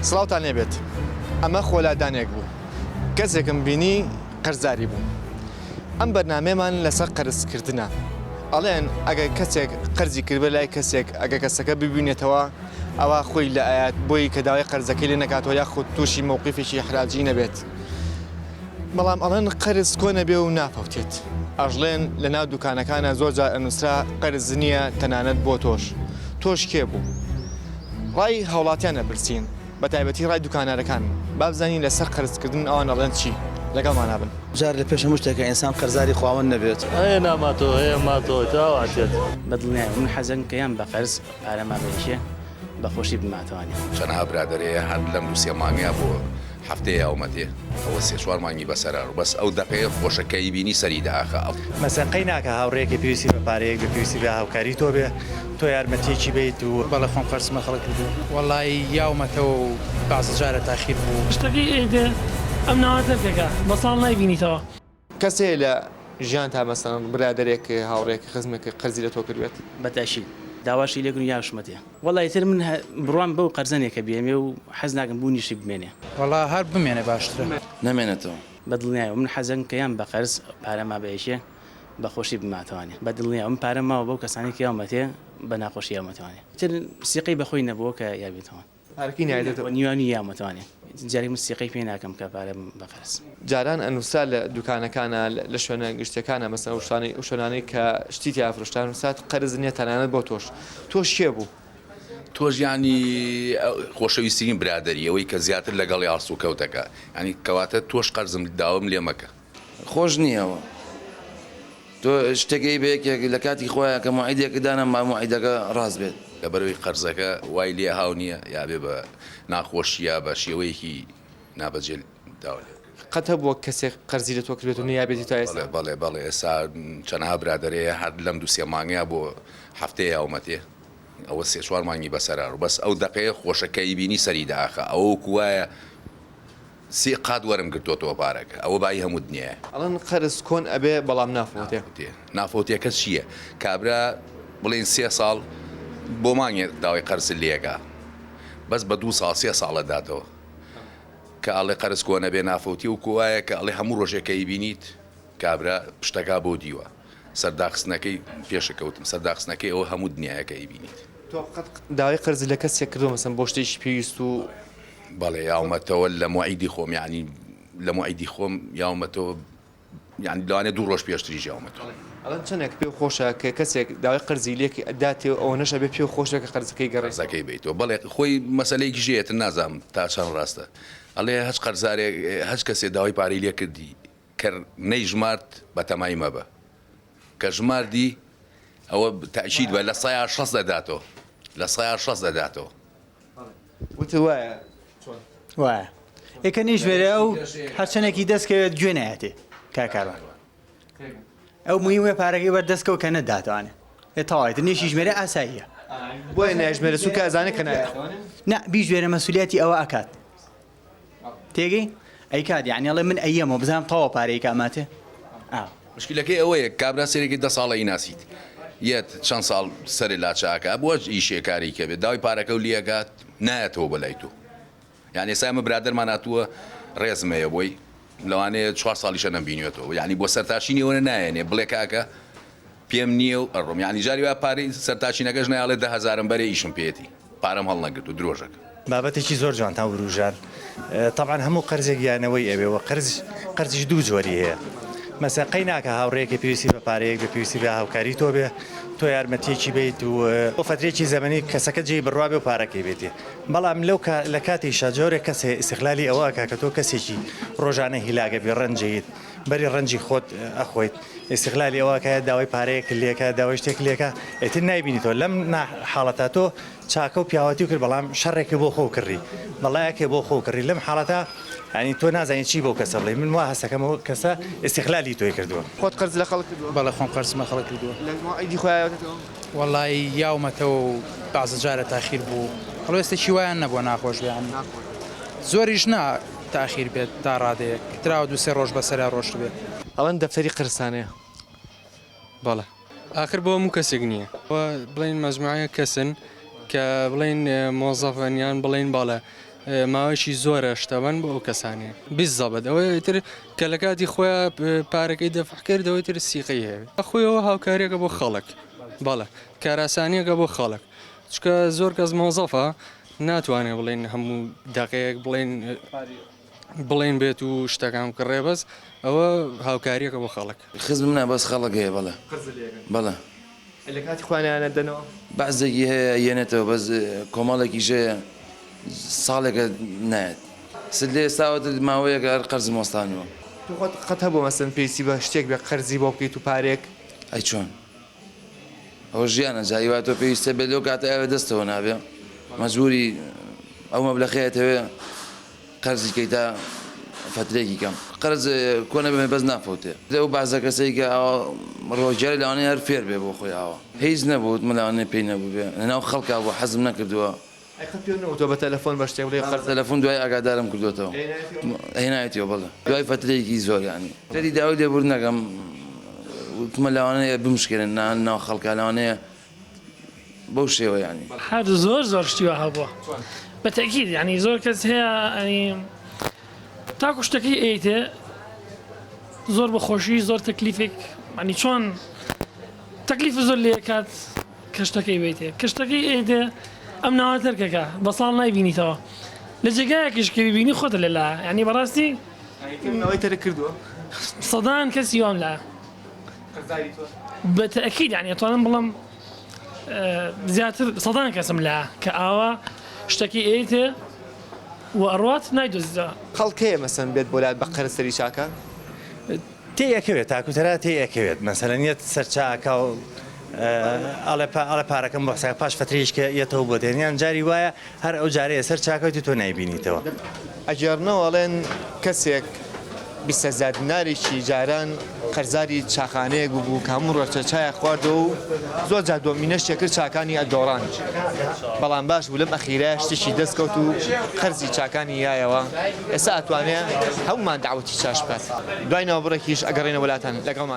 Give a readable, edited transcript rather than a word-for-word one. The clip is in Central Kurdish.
سڵاوتان لێبێت ئەمە خۆلادانێک بوو کەسێکم بینی قەرزاری بوو ئەم بەرنامەیەمان لەسەر قەرزکردنە ئەڵێن ئەگەر کەسێک قەرزی کردبێ لای کەسێک ئەگەر کەسەکە ببینێتەوە ئەوا خۆی لە ئەیات بۆی کە داوای قەرزەکەی لێ نەکاتەوە یاخود تووشی مەوقیفێکی ئیحراجی نەبێت بەڵام ئەڵێن قەرز کۆ نەبێ و نافەوتێت ئەژڵێن لە ناو دوکانەکانە زۆر جار ئەنووسرا قەرز نییە تەنانەت بۆ تۆش تۆش کێ بوو ڕای هاوڵاتیان ئەپرسین بە تایبەتی ڕای دوکانارەکان با بزانین لەسەر قەرزکردن ئەوان ئەڵێن چی لەگەڵمانا بن. جار لە پێش هەموو شتێکا ئینسان قەرزاری خواوەند نەبێت. هەیە ناماتەوە هەیە ماتەوە تا واتێت. بە دڵنیایەوە من حەزەکەم کە یان بە قەرز پارە مابێ یەکێ بە خۆشی بماتوانێ. چەنەها برادەر هەیە هەر لەم دوو سێ مانگەیا بۆ هەفتەیە یاومەتێ ئەوە سێ چوار مانگی بەسەرا ڕوو بەس ئەو دەقەیە خۆشە کەی بینی سەری داخە. مەسەن قەی ناکا هاوڕێیەکە پێویستی بە پارەیەک بێ پێویستی بە هاوکاری تۆ بێ تۆ یارمەتیەکی بەیت و. بەڵێ خۆم قەرزم لە خەڵک کردووە. وەڵایی یاومەتەوە و بەعزە جارە تاخیر بوو. شتەکەی ئەیدێ ئەم ناوە دەرکەکە بە ساڵ نایبینیتەوە. کەس هەیە لە ژیانتا مەسەلەن برادەرێک هاوڕێک خزمێک قەرزی لە تۆ کردبێت؟ بە تەئکید داواشی لێکردم یاوشمەتێ. وەڵا ئیتر من بڕوام بەو قەرزە نیە کە بیەمێ و حەز ناکەم بوونیشی بمێنێ. وەڵا هەر بمێنێ باشترە. نەمێنێتەوە. بە دڵنیایەوە من حەزەکەم کە یان بە قەرز پارە مابێ یەکێ بە خۆشی بماتوانێ بە دڵنیایەوە من پارەم ماوە بەو کەسانەی کە یاومەتێ بە ناخۆشی یاومەتوانێ ئیتر سیقەی بە خۆی نەبووە کە یابێتەوە. پارەکەی نایدەتەوە. نیوانی یاومەتوانێ جارێک من سیقەی پێ ناکەم کە پارەم بە قەرز. جاران ئەنوسرا لە دوکانەکانا لە شوێنە گشتیەکانا مەسەلەن ئەو شتانەی ئەو شوێنانەی کە شتی تیا ئەفرۆشرا ئەنوسرا قەرز نیە تەنانەت بۆ تۆش تۆش کێ بوو؟ تۆش یانی خۆشەویسترین برادەری ئەوەی کە زیاتر لەگەڵی هەڵسوکەوت دەکا یانی کەواتە تۆش قەرزم داوم لێ مەکە. خۆش نییە ئەوە تۆ شتێک ئەی بە یەکێک لە کاتی خۆیان کە موعیدێکت دانا با موعیدەکە ڕاست بێت. لەبەرئەوەی قەرزەکە وای لێ هاو نییە یا بێ بە ناخۆشی یا بە شێوەیەکی نابەجێ داوا لێ بکرێت. قەت هەبووە کەسێک قەرزی لە تۆ کردبێت و نەیابێتی تا ئێستا؟ بەڵێ بەڵێ بەڵێ ئێستا چەنەها برادەر هەیە هەر لەم دوو سێ مانگەیا بۆ هەفتەیە یاومەتێ ئەوە سێ چوار مانگی بەسەرا ڕوو بەس ئەو دەقەیە خۆشە کەی بینی سەری داخە ئەوە وەکو وایە سێ قات وەرم گرتۆتەوە پارەکە ئەوە بایی هەموو دنیایە. ئەڵێن قەرز کۆن ئەبێ بەڵام نافەوتێ. نافەوتێ نافەوتێکە چییە کابرا بڵێین سێ ساڵ بۆ مانگێک داوای قەرزت لێ ئەکا بەس بە دوو ساڵ سێ ساڵ ئەداتەوە کە ئەڵێ قەرز کۆنە بێ نافەوتێ وکو وایە کە ئەڵێ هەموو ڕۆژێک کە ئەیبینیت کابرا پشتەکا بۆ دیوە سەرداخستنەکەی پێشەکەوتم سەرداخستنەکەی ئەوە هەموو دنیایە کە ئەیبینیت. تۆ قەت داوای قەرزت لە کەسێک کردووە مەسەن بۆ شتێکی پێویست و. بەڵێ یاومەتەوە لە موعیدی خۆم یانی لە موعیدی خۆم یاومەتەوە یانی لەوانەیە دوو ڕۆژ پێشتریش یاومەتەوە. ئەڵێن چەنێک پێ خۆشە کە کەسێک داوای قەرزی لێ داتێ و ئەوەنەش ئەبێ پێ خۆش بێ کە قەرزەکەی گەڕێتەوە. قەرزەکەی بەیتەوە بەڵێ خۆی مەسەلەیەکیش هەیە تر نازانم تا چەند ڕاستە ئەڵێ هەچ قەرزارێک هەچ کەسێ داوای پارەی لێ کردی کەر نەیژمارد بەتەمای مەبە کە ژماردی ئەوە تەئکید بە لە سەیا 60 ئەداتەوە لە سەیا 60 ئەداتەوە. وتت وایە چۆن؟ وایە ئێ کە نەیژمێرێ ئەو هەرچەنێکی دەست کەوێت گوێ نایەتێ کاک کاروان ئەو مهمە پارەکەی بەر دەست کەوت کە نەداتوانێ ئێ تەواوی تر نەیشیژمێرێ ئاساییە. بۆیە نایژمێرێ چونکە ئەزانێ کە نایەتوانێ. نا بیژمێرە مەسولیاتی ئەوە ئەکات تێگەی ئەیکات یانی ئەڵێ من ئەیەمەوە بزانم تەواو پارەی کاماتێ ئا. مشکلەکەی ئەوەیە کابرا سەیرەکەی دە ساڵە ئیناسیت یەت چەند ساڵ سەرێ لاچە ئەکا بۆ ئیشێ کاری کە بێت داوای پارەکەو لێ ئەکات نایەتەوە بۆ لای تۆ یانی ئێستا ئێمە برادەرمان هاتووە ڕێزم هەیە بۆی لەوانەیە چوار ساڵیشە نەمبینیوێتەوە یانی بۆ سەرتاشینی ئەوەنە نایەنێ بڵێ کاکە پێم نییە و ئەڕۆم یانی جاری وا پارەی سەرتاشینەکەش نایەڵێ دە هەزارم بەرێ ئیشم پێیەتی پارەم هەڵنەگرتوو درۆژەکە. بابەتێکی زۆر جوانتان وروژاند تەبعەن هەموو قەرزێک یانەوەی ئەوێ وە قەرز قەرزیش دوو جۆری هەیە مەسەن قەی ناکا هاوڕێیەکە پێویستی بە پارەیەک بێ پێویستی بە هاوکاری تۆ بێ تۆ یارمەتیەکی بیت و بۆ فەترەیەکی زەمەنی کەسەکە جێی بڕوا بێ و پارەکەی بێتێ بەڵام لەو لە کاتیشا جۆرێک کەس هەیە ئیستغلالی ئەوە ئەکا کە تۆ کەسێکی ڕۆژانە هیلاکە بی ڕەنجەیت بەری ڕەنجی خۆت ئەخۆیت ئیستغلالی ئەوە ئەکا داوای پارەیەکت لێکا داوای شتێک لێکا ئیتر نایبینیتەوە لەم حاڵەتە تۆ چاکە و پیاوەتی کرد بەڵام شەڕێکی بۆ خۆو کڕی بەڵایەکێ بۆ خۆو کڕی لەم حاڵەتە یانی تۆ نازانی چی بەو کەسە بڵێی من وا هەستەکەم ئەو کەسە ئیستغلالی تۆی کردووە. خۆت قەرز لە خەڵک کردووە؟ بەڵێ خۆم قەرزم لە خەڵک کردووە. لە مواعیدی خۆیا یاوتەتەوە؟ وەڵایی یاومەتەوە و بەعزە جارە تاخیر بوو هەڵوێستێکی وایان نەبووە ناخۆش بێ یانی زۆریش نا تاخیر بێت تا ڕادەیەک تراوە دوو سێ ڕۆژ بەسەرا ڕۆشتبێ. ئەڵێن دەفتەری قەرزتان هەیە؟ بەڵێ. ئاخر بۆ هەموو کەسێک نییە. وە بڵێین مەجموعەیەک کەسن کە بڵێین مۆزەفن یان بڵێین بەڵێ. ماوەیەکی زۆرە شتەبەن بۆ ئەو کەسانەیە بیزەبت ئەوەی تر کە لە کاتی خۆیان پارەکەی دەفع کرد ئەوەی تر سیقەی هەیە خۆیەوە هاوکاریەکە بۆ خەڵک بەڵێ کاراسانیەکە بۆ خەڵک چکە زۆر کەس مۆزەفە ناتوانێت بڵێن هەموو دەقەیەک بڵێن بڵێن بێت و شتەکان بکڕێ بەس ئەوە هاوکاریەکە بۆ خەڵک. خزمم نا بەس خەڵک هەیە بەڵێ بەڵێ. لە کاتی خۆیان دەنەوە؟ بەعزێکی هەیە یەنێتەوە بەس کۆمەڵێکیش هەیە ساڵێکە نایەت. ست لە ئێستاوە ماوەیەکە هەر قەرزم وەستانووە. تۆ خۆت قەت هەبووە مەسەلەن پێویستی بە شتێک بێ قەرزی بۆ بکەیت و پارەیەک؟ ئەی چۆن؟ ئەوە ژیانە جا هیوا تۆ پێویستە بێت لەو کاتە ئەوێ دەستەوە نابێ مەجبوری ئەو مەبلەخەیە تەوێ قەرزی کەی تا فەترێکی کەم قەرز کۆنە بێ بەس نافەوتێ لەو بازە کەسەی کە ئاوا ڕۆژگاری لەوانەیە هەر فێر بێ بۆ خۆی ئاوا هیچ نەبوو وتم لەوانەیە پێی نەبووبێ لەناو خەڵکا بوو حەزم نەکردووە. ئەی قەت پێت نەوتووە بە تەلەفۆن بە شتێک بڵێی قەرزم. تەلەفۆن دوای ئاگادارم کردۆتەوە. هێنایەتیەوە بەڵێ دوای فەترەیەکی زۆر یانی. تەری داوای لێبوردن ئەکەم وتمە لەوانەیە بمشکێنن نا ناو خەڵکا لەوانەیە بەو شێوە یانی. هەر زۆر زۆر شتی وا هەبووە بە تەئکید یانی زۆر کەس هەیە یانی تاکو شتەکەی ئەیتێ زۆر بە خۆشی زۆر تەکلیفێک یانی چۆن تەکلیف زۆر لێ کات کە شتەکەی بەیتێ کە شتەکەی ئەیتێ ئەم ناوە تەرکەکە بە ساڵ نایبینیتەوە لە جێگایەکیش کە ببینی خۆتە لە لا یانی بەڕاستی ناوەی تەرک کردووە سەدان کەسی وام لا قەرزاری تۆ بە تەئکید یانی ئەتوانم بڵێم زیاتر سەدان کەسم لا کە ئاوا شتەکەی ئەیتێ و ئەڕوات نایدۆزیتەوە. خەڵک هەیە مەسەن بێت بۆ لات بە قەرز سەری چاکە؟ تێی ئەکەوێت تاکو تەرا تێی ئەکەوێت مەسەلەن یەت سەرچا ئەکا و ئەڵێ ئەڵێ پارەکەم بۆ حساب پاش فەترەیەک کە یەتەوە بۆ دێن یان جاری وایە هەر ئەو جارەیە سەر چاکەوێت و تۆ نایبینیتەوە. ئەگێڕنەوە ئەڵێن کەسێک 20 هەزار دینارێکی جاران قەرزاری چاخانەیەک ببوو کە هەموو ڕۆژ چایە خواردەوە و زۆر جار دۆمینەش کرد چاکانی ئەدۆڕان بەڵام باش بوو لەم ئەخیرە شتێکی دەست کەوت و قەرزی چاکانی یایەوە ئێستا ئەتوانێ هەموومان دەعوەتی چاش بکات دوای ناوبڕێکیش ئەگەڕێنەوە لاتان لەگەڵمان.